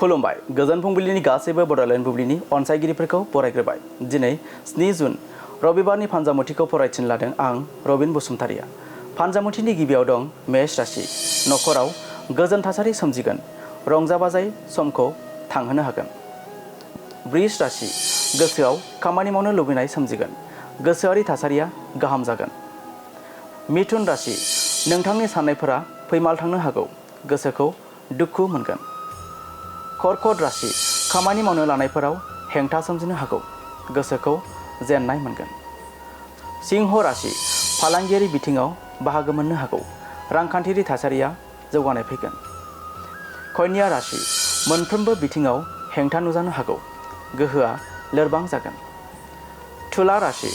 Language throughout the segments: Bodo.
खुलुमबाय गोजोन फुंबिलिनि गासैबो बड'लेण्ड बुब्लिनि अनसायगिरिफोरखौ बरायग्रोबाय। दिनै 7 जुन रबिबारनि फानजामुथिखौ फरायथिनो लादों आं रबिन बसुमतारिया। फानजामुथिनि गिबियाव दं मेष राशि। नखराव गोजोन थासारि सोमजिगोन, रंजा बाजायै समखौ थांहोनो हागोन। वृष राशि। गोसोआव खामानि मावनो लुबैनाय सोमजिगोन, गोसोआरि थासारिया गाहाम जागोन। मिथुन राशि। नोंथांनि साननायफोरा फैमाल थांनो हागौ, गोसोखौ दुखु मोनगोन। कर्कट राशि। खामानि मावनो लानायफोराव हेंथा सोमजिनो हागौ, गोसोखौ जेननाय मोनगोन। सिंह राशि। फालांगियारि बिथिङाव बाहागो मोननो हागौ, रांखान्थियारि थासारिया जौगानाय फैगोन। कन्या राशि। मोनफ्रोमबो बिथिङाव हेंथा नुजानो हागौ, गोहोआ लोरबां जागोन। तुला राशि।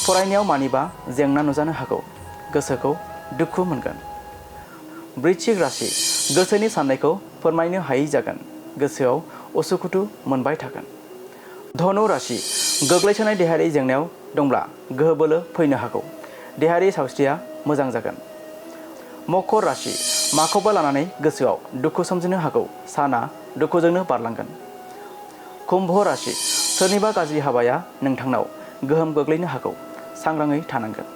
फरायनायाव मानिबा जेंना नुजानो हागौ, गोसोखौ दुखु मोनगोन। वृश्चिक राशि। गोसोनि साननायखौ फोरमायनो हायै जागोन, गोसोआव उसुखुथु मोनबाय थागोन। धनु राशि। गोग्लैसोनाय देहायारि जेंनायाव दंब्ला गोहो बोलो फैनो हागौ, देहायारि सावस्रिया मोजां जागोन। मकर राशि। माखौबा लानानै गोसोआव दुखु सोमजिनो हागौ, साना दुखुजोंनो बारलांगोन। कुम्भ राशि। सोरनिबा गाज्रि हाबाया नोंथांनाव गोहोम गोग्लैनो हागौ, सांग्राङै थानांगोन।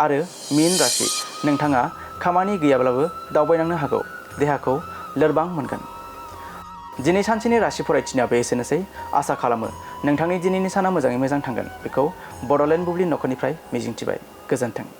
आरो मीन राशि। नोंथाङा खामानि गैयाब्लाबो दावबायनांनो हागौ, देहाखौ लोरबां मोनगोन। दिनै सानसेनि राशि फरायथिनायाबो एसेनोसै। आसा खालामो नोंथांनि दिनैनि साना मोजाङै मोजां थांगोन, बेखौ बड'लेण्ड बुब्लि नखरनिफ्राय मिजिंथिबाय। गोजोन्थों।